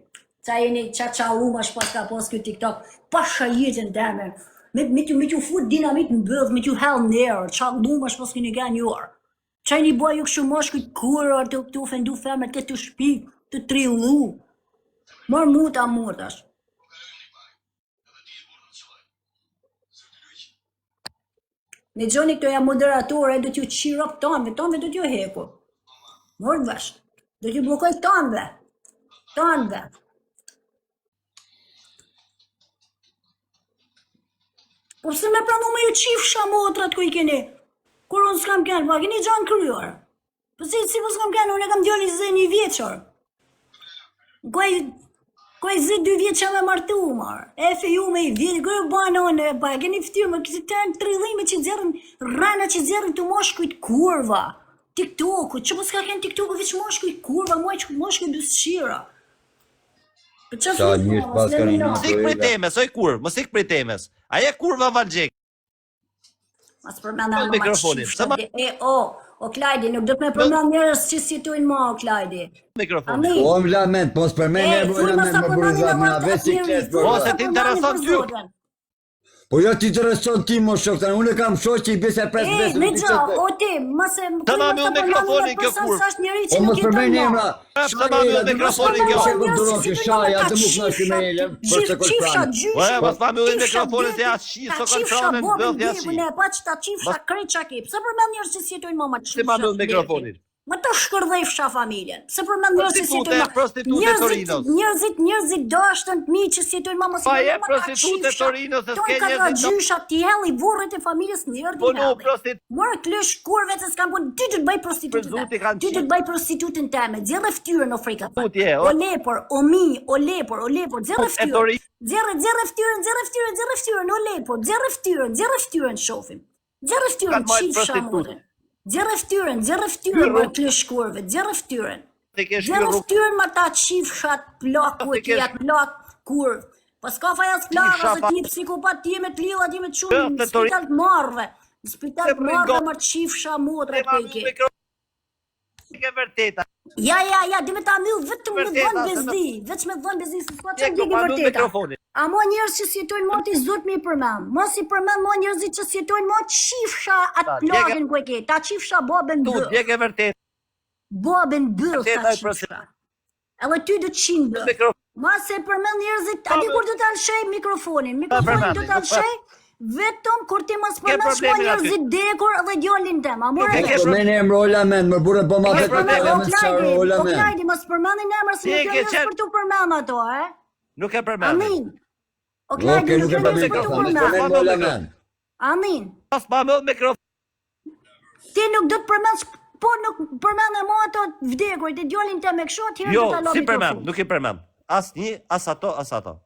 Speaker 1: Qa jeni, qa qallumash pas ka pas ky TikTok, pasha jetën teme. Me, me t'ju me t'ju fut dinamit në bëdh, me t'ju hell në erë, qa llumash pas keni kanë një orë. Qa jeni bëj ju kështu moshkujt kurë, të të ofendu femrat, këtë të shpi, të trillu. Mor muta mutash. Në gjoni këto jam moderatore, do t'ju qirop tanëve, tanëve do t'ju heku. Mor vesh. Do t'ju bllokoj tanëve. Tanëve. Po pse me pranu me ju qifsha motrat ku i keni? Kur unë s'kam kenë, pa keni gjanë kryer. Po si, si po s'kam kenë, unë e kam djalë 21 vjeçor. Koj, koj 22 vjeç jam e martu, mar. E feju me i vjetë, kërë banë unë, pa e keni ftyrë, më kësi të trillime që nxjerrin, rrena që nxjerrin të moshkujt kurva. TikToku, që po s'ka kenë TikToku, veç moshkujt kurva, muaj moshkujt dyshira. Po çfarë
Speaker 4: Sa
Speaker 1: thua,
Speaker 4: njerëz pas
Speaker 1: s'le
Speaker 4: kanë
Speaker 1: me
Speaker 4: inat.
Speaker 2: Mos ik prej temës, oj kurv, mos ik prej temës. A je kurva Valgjek?
Speaker 1: Mas përmenda
Speaker 2: Mos
Speaker 1: më
Speaker 2: mikrofonin,
Speaker 1: qifsha
Speaker 2: sa ma-
Speaker 1: E, o, o Klajdi, nuk do të me përmend njerëz që s'jetojnë më, o Klajdi.
Speaker 2: Mikrofonin.
Speaker 1: Amin.
Speaker 4: Po më lament, po s'përmend
Speaker 1: E,
Speaker 4: e
Speaker 1: thuj
Speaker 4: më
Speaker 1: mos
Speaker 4: lament
Speaker 1: ta
Speaker 4: më
Speaker 1: përmendin
Speaker 4: burrizat,
Speaker 1: emrat
Speaker 4: na
Speaker 1: të
Speaker 4: veç i
Speaker 1: atij
Speaker 4: kesh
Speaker 1: thuj
Speaker 4: për.
Speaker 2: Po,
Speaker 1: mos
Speaker 2: se
Speaker 1: ta
Speaker 2: ti
Speaker 1: përmendin
Speaker 2: intereson
Speaker 1: për
Speaker 2: ty.
Speaker 1: Zotin.
Speaker 4: Po jo ti intereson ti mo shok, tani unë e kam shoq që i besa pres
Speaker 1: E,
Speaker 4: besë.
Speaker 1: me gjo, o ti, mos e
Speaker 2: Të ma
Speaker 1: thuj mos
Speaker 2: mbyll
Speaker 1: ta përmendin
Speaker 2: mikrofonin
Speaker 1: atë
Speaker 2: kjo
Speaker 1: person
Speaker 2: kurvë.
Speaker 1: se është njeri
Speaker 4: Po
Speaker 1: që
Speaker 4: mos
Speaker 1: nuk jeton
Speaker 4: përmend
Speaker 1: më.
Speaker 4: emra.
Speaker 2: Pse ma mbyll mikrofonin kjo?
Speaker 4: Shë duron që shaj, atë nuk na shi me elem, për se kol
Speaker 1: Qifsha
Speaker 4: pranë.
Speaker 1: gjyshin,
Speaker 2: Po, e, mos ma mbyllin
Speaker 1: qifsha
Speaker 2: mikrofonin se
Speaker 1: detin,
Speaker 2: as shi,
Speaker 1: ta
Speaker 2: s'o kanë
Speaker 1: qifsha
Speaker 2: pranën,
Speaker 1: bobin
Speaker 2: bëllë as shi.
Speaker 1: djegën e, pa që ta qifsha
Speaker 2: Mos-
Speaker 1: krejt qa ke. Pse përmend njerëz që s'jetojnë më ma
Speaker 2: Si ma
Speaker 1: qifsha
Speaker 2: mbyll
Speaker 1: detin?
Speaker 2: mikrofonin?
Speaker 1: Më të shkërdhefsha familjen. Pse përmend njerëz që
Speaker 2: Prostitute,
Speaker 1: s'jetojnë më?
Speaker 2: prostitute
Speaker 1: Njerëzit,
Speaker 2: Torinos.
Speaker 1: njerëzit, njerëzit dashtën të mi që s'jetojnë më mos i
Speaker 2: Pa je
Speaker 1: përmend, ma ta
Speaker 2: prostitute
Speaker 1: qifsha.
Speaker 2: Torinos, se
Speaker 1: Tonë
Speaker 2: s'ke
Speaker 1: ka
Speaker 2: njerëzit do-
Speaker 1: gjysha t'i helli vorret e familjes në erë
Speaker 2: Po
Speaker 1: t'i
Speaker 2: nu
Speaker 1: helli.
Speaker 2: prostitute
Speaker 1: Morë klesh kurve se s'kam punë, ty do të bëj
Speaker 2: Për
Speaker 1: prostitutën.
Speaker 2: Zoti kanë
Speaker 1: Ty do të
Speaker 2: qit.
Speaker 1: bëj prostitutën teme. Nxjerrë fytyrën o frika.
Speaker 2: Tutje,
Speaker 1: O
Speaker 2: o-
Speaker 1: lepor, o mi, o lepor, o lepor, nxjerrë
Speaker 2: E
Speaker 1: fytyrën.
Speaker 2: Tori-
Speaker 1: Nxjerrë, nxjerrë fytyrën, nxjerrë fytyrën, nxjerrë fytyrën, o lepor, nxjerrë fytyrën, nxjerrë fytyrën shohim. Nxjerrë fytyrën,
Speaker 2: Kanë majt
Speaker 1: qifsha
Speaker 2: prostitutë.
Speaker 1: motrën. Nxjerrë fytyrën, nxjerrë fytyrën,
Speaker 2: Hyrë
Speaker 1: mor klesh kurve, nxjerrë fytyrën.
Speaker 2: Ti ke shky
Speaker 1: Nxjerrë
Speaker 2: rrugë.
Speaker 1: fytyrën ma ta qifshat plaku
Speaker 2: Ti
Speaker 1: e
Speaker 2: ke
Speaker 1: ti atë plak kurv. Po s'ka faj as plaka
Speaker 2: Qifsha
Speaker 1: se
Speaker 2: pa-
Speaker 1: ti je psikopat, ti je me të lilla, ti je me të çunë
Speaker 2: Të
Speaker 1: në
Speaker 2: Tori-
Speaker 1: spital të marrëve. Në spital
Speaker 2: Se
Speaker 1: të marrëve
Speaker 2: pringo-
Speaker 1: më qifsha motra
Speaker 2: Ti ma
Speaker 1: ku i
Speaker 2: mbyll
Speaker 1: ke.
Speaker 2: mikrofonin. E vërteta.
Speaker 1: Ja, ja, ja, di me ta mbyll vetëm me
Speaker 2: Vërteta,
Speaker 1: dhën
Speaker 2: se në-
Speaker 1: bezdi, veç me dhën bezdi, se s'ka
Speaker 2: Je
Speaker 1: çfarë
Speaker 2: kjo
Speaker 1: ndjeki
Speaker 2: ma mbyll
Speaker 1: vërteta.
Speaker 2: mikrofonin.
Speaker 1: A mo njerëz që s'jetojnë më ti zot mi përmend. Mos i përmend mo njerëzit që s'jetojnë më qifsha atë
Speaker 2: Ta, djege-
Speaker 1: plakën ku e ke. Ta qifsha babën
Speaker 2: Tu
Speaker 1: byll.
Speaker 2: djeg e vërtet.
Speaker 1: Babën byll ta
Speaker 2: Vërteta e
Speaker 1: qifsha. Edhe ty do të qinë byll.
Speaker 2: Mikrofon.
Speaker 1: Mos e përmend njerëzit, a di
Speaker 2: Po,
Speaker 1: kur do ta lëshej mikrofonin? Mikrofonin
Speaker 2: përmendi,
Speaker 1: do ta
Speaker 2: nuk
Speaker 1: lëshej vetëm kur ti mos përmendsh më
Speaker 2: problemin aty.
Speaker 1: njerëzit dekur dhe djalin tem. A
Speaker 2: Nuk
Speaker 1: more
Speaker 2: e
Speaker 1: vesh?
Speaker 2: ke
Speaker 4: Përmend emra o lament, më burrë po ma
Speaker 2: Ke
Speaker 4: vetë
Speaker 2: problem,
Speaker 4: me
Speaker 1: O
Speaker 4: lament çfarë
Speaker 1: Klajdi,
Speaker 4: o
Speaker 1: o
Speaker 4: lament.
Speaker 1: Klajdi, mos përmendin emra se
Speaker 2: Ti
Speaker 1: nuk
Speaker 2: e
Speaker 1: janë
Speaker 2: ke
Speaker 1: njerëz
Speaker 2: qenë-
Speaker 1: për t'u përmend ato, e?
Speaker 2: Nuk e përmendi.
Speaker 1: Amin. O Klajdi,
Speaker 4: Okej,
Speaker 1: nuk
Speaker 4: nuk e
Speaker 1: janë
Speaker 4: përmend
Speaker 1: njerëz për t'u
Speaker 4: mikrofonin,
Speaker 1: përmend.
Speaker 4: përmend o lament.
Speaker 1: Amin.
Speaker 2: Mos ma mbyll mikrofonin.
Speaker 1: Ti nuk do të përmendsh, po nuk përmend e mua ato vdekurit, e djalin tem e kështu, atëherë
Speaker 2: Jo,
Speaker 1: do ta lë
Speaker 2: si përmend,
Speaker 1: mikrofonin.
Speaker 2: nuk i përmend. As një, as ato, as ato.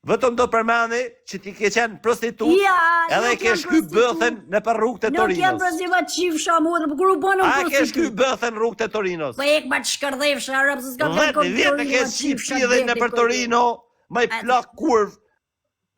Speaker 2: Vetëm do përmendi që ti ke qenë prostitut,
Speaker 1: Ja,
Speaker 2: edhe
Speaker 1: nuk
Speaker 2: ke
Speaker 1: jam
Speaker 2: shky
Speaker 1: prostitut.
Speaker 2: bëthën në për rrugët e
Speaker 1: Nuk jam
Speaker 2: Torinos.
Speaker 1: prostitut, qifsha motrë, po kur u bën
Speaker 2: A
Speaker 1: unë
Speaker 2: ke shky
Speaker 1: prostitut?
Speaker 2: bëthën rrugët e Torinos?
Speaker 1: Po ek ma të shkërdhefsha, arab, se s'ka
Speaker 2: 10 vjet e ke shqip pidhin në për Torino, më i plak kurv.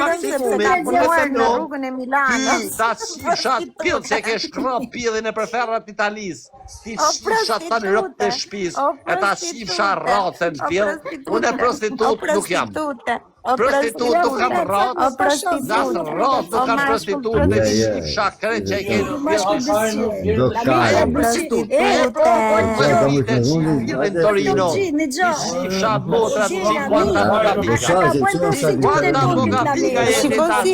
Speaker 5: Detyrën sepse
Speaker 2: maksimumi,
Speaker 5: ka
Speaker 2: unë e
Speaker 5: punuar
Speaker 2: them
Speaker 5: në
Speaker 2: no,
Speaker 5: rrugën e
Speaker 2: Ty
Speaker 5: Milanos.
Speaker 2: ta qifsha pill që e ke shkro pillin e preferat Italisë. Ti
Speaker 5: O
Speaker 2: qifsha të në rëpët e
Speaker 5: prostitute,
Speaker 2: shtëpisë,
Speaker 5: o
Speaker 2: e ta qifsha
Speaker 5: prostitute,
Speaker 2: racën
Speaker 5: o
Speaker 2: pill. Unë e
Speaker 5: prostitute, o
Speaker 2: prostitut nuk jam.
Speaker 5: prostitute, o
Speaker 2: Prostitut nuk kam
Speaker 5: prostitute,
Speaker 2: racë,
Speaker 5: o
Speaker 2: Nas
Speaker 5: prostitute,
Speaker 2: racë nuk
Speaker 5: o
Speaker 2: kam
Speaker 5: mashkull
Speaker 2: prostitut, e
Speaker 4: Je, je.
Speaker 2: qifsha krejt që e ke në pill.
Speaker 4: Do
Speaker 6: Kale.
Speaker 4: kale.
Speaker 2: Prostitut.
Speaker 1: E, po, po,
Speaker 4: Po,
Speaker 2: Dhjetë
Speaker 4: ka më
Speaker 2: vite
Speaker 4: të
Speaker 2: që
Speaker 4: hundi,
Speaker 2: pillin Torino.
Speaker 1: Një
Speaker 2: Ti
Speaker 1: gjë.
Speaker 2: qifsha motrat
Speaker 1: Gjë,
Speaker 2: 50
Speaker 4: Po
Speaker 2: boka pika.
Speaker 4: sa, që
Speaker 1: Ata
Speaker 4: sa
Speaker 1: prostitute
Speaker 2: Quanta
Speaker 1: tonë
Speaker 2: boka pika
Speaker 1: Italisë.
Speaker 2: jeti
Speaker 5: Shiko
Speaker 2: ta
Speaker 5: si